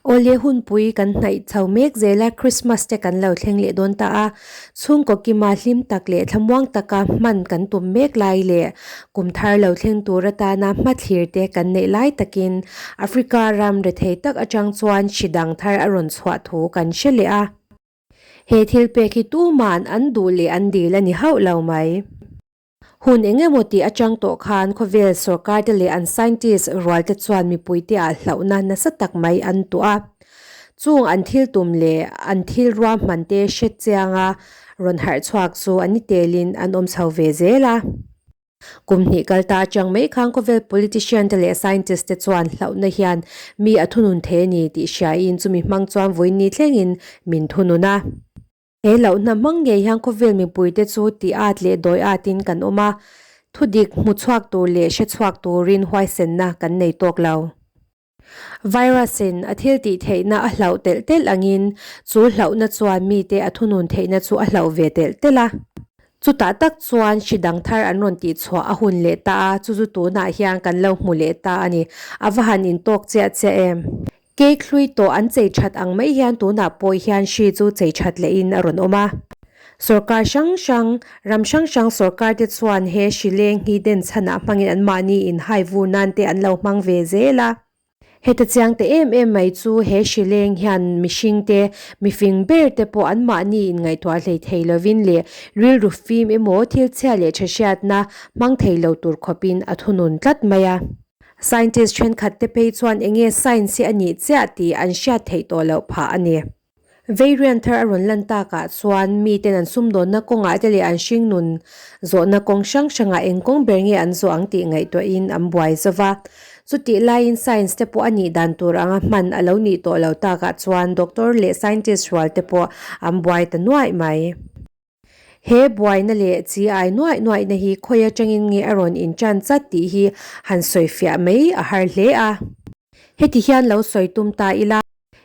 Awle hunpui kan hnaih chho mek zel a, Christmas te kan lo thleng leh dawn ta a, chhungkaw kima hlim tak leh thlamuang taka hman kan tum mek lai leh kum thar lo thleng tur atana hmathlir te kan neih lai takin Africa ram rethei tak atang chuan hri dang thar a rawn chhuah thu kan hre leh a. He thil pek hi tuman an duh leh an dil a ni hauh lo mai. Hun eng emaw tih atang tawh khan khawvel sorkar te leh an scientist rual te chuan mipui te ah hlauhna nasa tak mai an tuah a. Chung an thil tum leh an thil ruahman te hre chianga rawn harh chhuak chu an ni telin an awm chho ve zel a. Kum hnih kal ta atang mai khan khawvel politician te leh scientist te chuan hlauhna hian mi a thunun thei a ni tih hriain chumi hmang chuan vawiin thlengin min thunun a. He lohna hmang ngei hian khawvel mipuite chu ti at leh dawi atin kan awm a, thudik hmu chhuak tur leh hre chhuak turin huaisenna kan nei tawk lo. Virus-in a thil tih theihna a hlauh telh telh angin chu hlauhna chuan mite a thunun theihna chu a hlauh ve telh telh a. Chutah tak chuan hri dang thar an rawn tih chhuah a hun leh ta a, chu chu tunah hian kan lo hmu leh ta a ni. A va han intawk chiah chiah em? Cake hlui tawh an chei that ang mai hian tunah pawh hian hri chu chei that lehin a rawn awm a. Sorkar hrang hrang, ram hrang hrang sorkar te chuan he hri leng hi den chhanah hmangin anmahni in hai vur nan te an lo hmang ve zel a. Heta chiang te em em mai chu he hri leng hian mihring te, mifing ber te pawh anmahni in ngaihtuah hlei thei lovin leh rilru fim emaw thil chhia leh tha hriatna hmang thei lo tur khawpin a thunun tlat mai a. Scientist thenkhat te phei chuan enge science hi a nih chiah tih an hriat theih tawh loh phah a ni. Variant thar a rawn lan takah chuan miten an sumdawnna kawngah te leh an hringnun zawhna kawng hrang hrangah eng kawng ber nge an zawh ang tih ngaihtuahin an buai zo va. Chutih laiin science te pawh a nih dan tur anga hman a lo nih tawh lo takah chuan doctor leh scientist rual te pawh an buai ta nuaih mai. He buaina leh chi ai nuaih nuaihna hi khawi atangin nge a rawn intan chat tih hi han sawi fiah mai a har hle a. Heti hian lo sawi tum ta ila,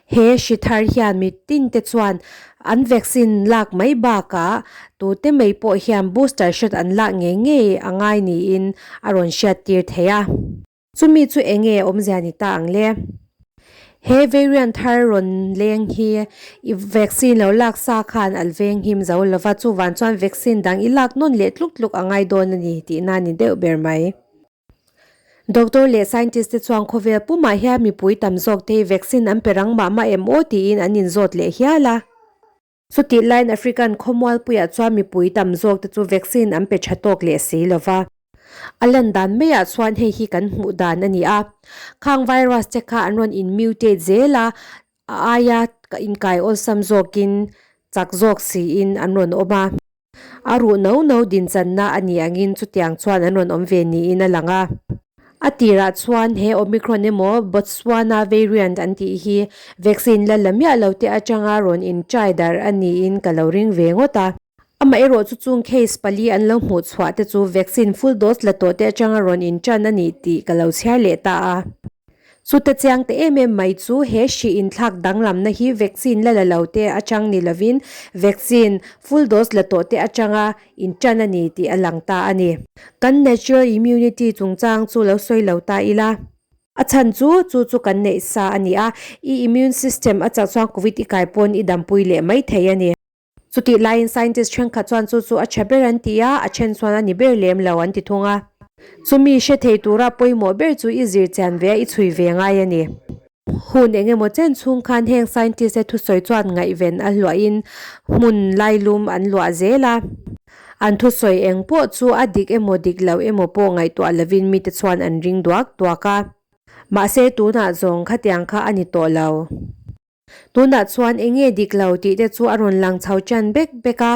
he hri thar hian mitin te chuan an vaccine lak mai bakah tute mai pawh hian booster shot an lak ngei ngei a ngai niin a rawn hriattir thei a. Chumi chu eng nge awmzia ni ta ang le? He variant thar rawn leng hi i vaccine lo lak sa khan a veng him zo lova, chuvan chuan vaccine dang i lak nawn leh tluk tluk a ngai dawn a ni tihna a ni deuh ber mai. Doctor leh scientist te chuan khawvel pumah hian mipui tam zawk te hi vaccine an pe rang mah mah em aw tiin an inzawt leh hial a. Chutih laiin African khawmualpuiah chuan mipui tam zawk te chu vaccine an pe tha tawk leh si lo va. A lan dan maiah chuan hei hi kan hmuh dan a ni a. Khang virus te kha an rawn in mutate zel a, a aia inkai awlsam zawkin chak zawk siin an rawn awm a. A ruh no no dinchanna a nih angin chutiang chuan an rawn awm ve niin a lang a. A tirah chuan he Omicron emaw Botswana variant an tih hi vaccine la la miah lo te atanga rawn in try darh a niin ka lo ring ve ngawt a. Amaherawh chu chung case pali an lo hmuh chhuah te chu vaccine full dose la tawh te atanga rawn in tan a ni tih ka lo chhiar leh ta a. Chuta chiang te em em mai chu he hri inthlak danglamna hi vaccine la la lo te atang ni lovin vaccine full dose la tawh te atanga inṭan a ni tih a lang ta a ni. Kan natural immunity chungchang chu lo sawi lo ta ila. A chhan chu, chu chu kan neih sa a ni a, i immune system a chak chuan covid i kai pawn i dampui leh mai thei a ni. Chutih laiin scientist thenkhat chuan chu chu a tha ber an ti a, a then chuan a ni ber lem lo an ti thung a. Chumi hre thei tura pawimawh ber chu i zir chian ve a, i chhui ve ngai a ni. Hun eng emaw chen chhung khan heng scientist te thusawi chuan ngaihven a hluahin hmun lailum an luah zel a. An thusawi eng pawh chu a dik emaw dik lo emaw pawh ngaihtuah lovin mite chuan an ring duak duak a. Mahse tunah zawng khatiang kha a ni tawh lo. Tunah chuan eng nge dik lo tih te chu a rawn lang chho ṭan bek bek a,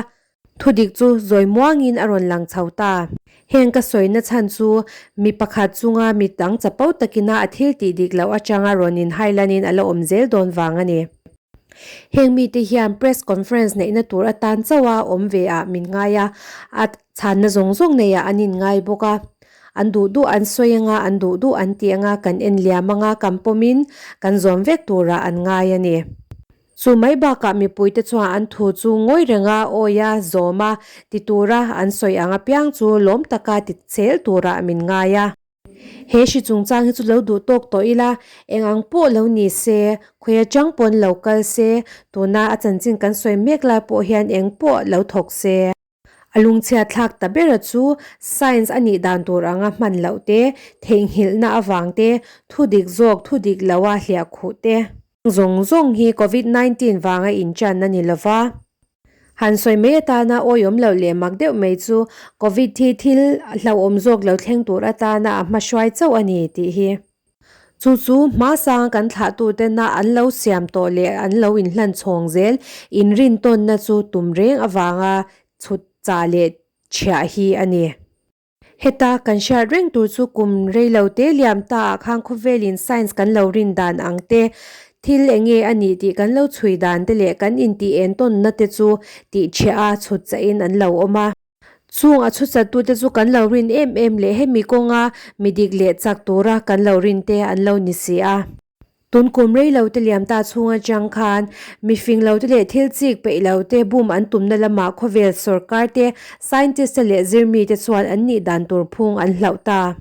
thudik chu zawi muangin a rawn lang chho ta. Heng ka sawina chhan chu mi pakhat chunga mi dang chapo takina a thil tih dik loh aṭanga rawn in hailanin a la awm zel dawn vang a ni. Heng mite hian press conference neihna tur atan chauha awm ve ah min ngai a, a chhanna zawng zawng neiah an inngai bawk a. An duh duh an sawi anga, an duh duh an ti anga, kan en liam anga, kan pawmin kan zawm vek turah an ngai a ni. Chu mai bakah mipuite chuan an thu chu ngawi renga awia zawma ti tura an sawi ang apiang chu lawm taka ti chel turah min ngai a. He hri chungchang hi chu lo duh tawk tawh ila, eng ang pawh lo ni se, khawi atang pawn lo kal se, tuna a chanchin kan sawi mek lai pawh hian eng pawh lo thawk se. A lungchhiat thlak ta bera chu science a nih dan tur anga hman loh te, theihnghilhna avang te, thu dik zawk thu dik loa hliah khuh te. Zawng zawng hi Covid 19 vanga inchan a ni lova. Han sawi mai atana awiawm loh leh mak deuh mai chu Covid hi thil hlauhawm zawk lo thleng tur atana a hmahruai chauh a ni tih hi. Chu chu hmasanga kan thlahtutena an lo siam tawh leh an lo inhlan chhawng zel inrintawnna chu tum reng avanga chhut chah leh chhiah hi a ni. Heta kan hriat reng tur chu kum reilote liam ta ah khan khawvelin science kan lo rin dan ang te, thil eng nge a nih tih kan lo chhui dan te leh kan intih entawnna te chu tih chhiah a chhut chahin an lo awm a. Chung a chhuchatute chu kan lo rin em em leh hemi kawnga mi dik leh chak tura kan lo rin te an lo ni si a. Tun kum rei lo te liam ta chhung atang khan mi fing lo te leh thil chik peih lo te bum an tumna lamah khawvel sorkar te, scientist te leh zirmi te chuan an nih dan tur phung an hlauh ta.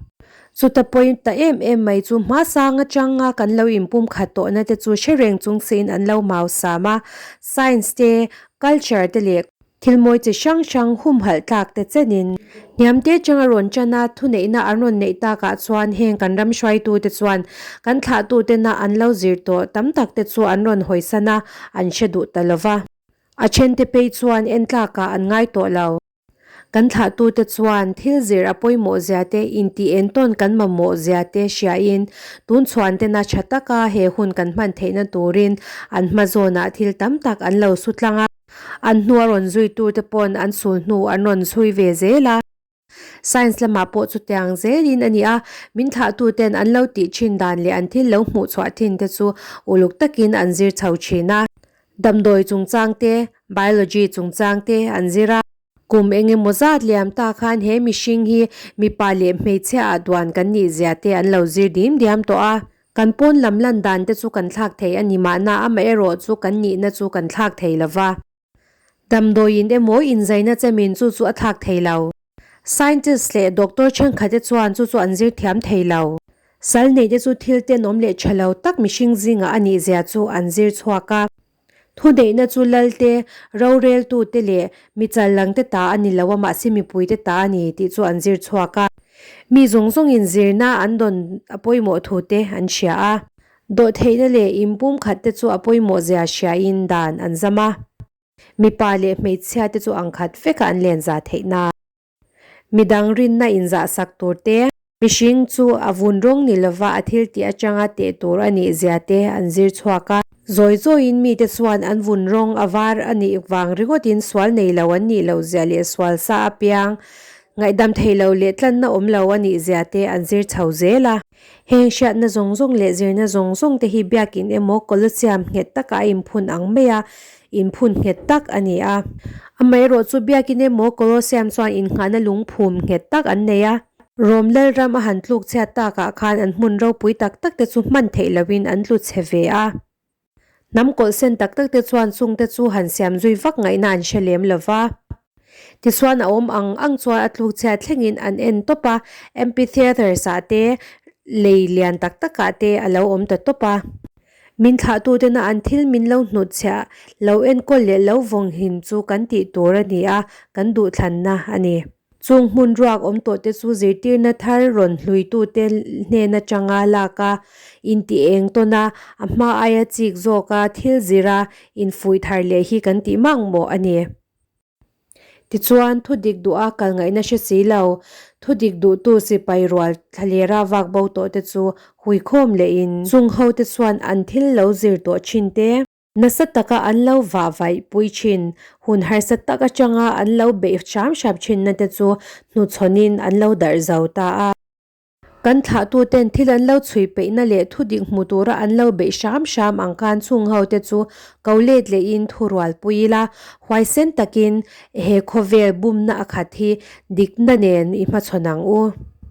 Chuta point ta em em mai chu hmasang atanga kan lo inpumkhat tawhna te chu hre reng chung siin an lo mausam a, science te, culture te leh Thil mawi chi hrang hrang humhalh tlak te chenin hniamte atanga rawn tan a, thuneihna an rawn neih takah chuan heng kan ram hruaitute chuan kan thlahtutena an lo zir tawh tam tak te chu an rawn hawisan a, an hre duh ta lo va. A thente phei chuan en tlakah an ngai tawh lo. Kan thlahtute chuan thil zir a pawimawh zia te, intih entawn kan mamawh zia te hriain tun chhuantena tha taka he hun kan hman theihna turin an hma zawnah thil tam tak an lo su tlang a. An hnua rawn zuitute pawn an sul hnu an rawn chhui ve zel a. Science lamah pawh chutiang zelin a ni a, min thlahtuten an lo tih thin dan leh an thil lo hmuh chhuah thin te chu uluk takin an zir chho thin a. Damdawi chungchang te, biology chungchang te an zir a. Kum eng emaw zat liam ta khan he mihring hi mipa leh hmeichhia ah duan kan nih zia te an lo zir dim diam tawh a. Kan pawn lam lan dan te chu kan thlak thei a ni mahna amaherawh chu kan nihna chu kan thlak thei lo va. Damdawiin emaw inzaina chemin chu chu a thlak thei lo. Scientist leh doctor thenkhat te chuan chu chu an zir thiam thei lo. Sal neih te chu thil tenawm leh tha lo tak mihring zingah a nih zia chu an zir chhuak a. Thuneihna chu Lalte, roreltute leh mi chalangte ta a ni lo a, mahse mipuite ta a ni tih chu an zir chhuak a. Mi zawng zawngin zirna an dawn a pawimawh thute an hria a. Dawhtheihna leh inpumkhatte chu a pawimawh zia hriain dan an zam a. Mipa leh hmeichhiate chu angkhat veka an len za theih nan. Midang rinna inzahsak tur te. Mihring chu a vun rawng ni lova a thil tih atanga teh tur a nih zia te an zir chhuak a. Zawi zawiin mite chuan an vun rawng a var a nih vang ringawtin sual nei lo an nih loh zia leh sual sa apiang ngaihdam thei lo leh tlanna awm lo a nih zia te an zir chho zel a. Heng hriatna zawng zawng leh zirna zawng zawng te hi biakin emaw Colosseum nghet taka a inphun ang mai a, inphun nghet tak a ni a. Amaherawh chu biakin emaw Colosseum chuan innghahna lungphum nghet tak an nei a. Rom Lalram a han tluk chhiat takah khan an hmun ropui tak tak te chu hman theih lohin an tlu chhe ve a. Hnam kawlh sen tak tak te chuan chung te chu han siam zui vak ngaihna an hre lem lo va. Tichuan a awm ang ang chuan a tluk chhiat thlengin an en tawp a, amphitheatres ah te, lei lian tak tak ah te a lo awm ta tawp a. Min thlahtutena an thil min lo hnutchhiah, lo enkawl leh lo vawng hin chu kan tih tur a ni a, kan duhthlanna a ni. Chung hmun ruak awm tawh te chu zirtirna thar rawn hluitute hnen atanga lak a, intih eng tawn a, a hma aia chik zawk a, thil zir a, infuih thar leh hi kan tih mak mawh a ni. Tichuan, thu dik duh a kal ngaihna hre si lo, thu dik duhtu sipai rual thlalera vak bo tawh te chu huikhawm lehin, chung hote chuan an thil lo zir tawh thin te, Nasa taka an lo vah vaih pui thin, hun harsa tak atanga an lo beih hram hram thinna te chu hnuchhawnin an lo darh zo ta a. Kan thlahtuten thil an lo chhui peihna leh thudik hmu tura an lo beih hram hram ang khan chung ho te chu ko let lehin thu rual pui ila, huaisen takin he khawvel bumna a khat hi dikna nen i hmachhawn ang u.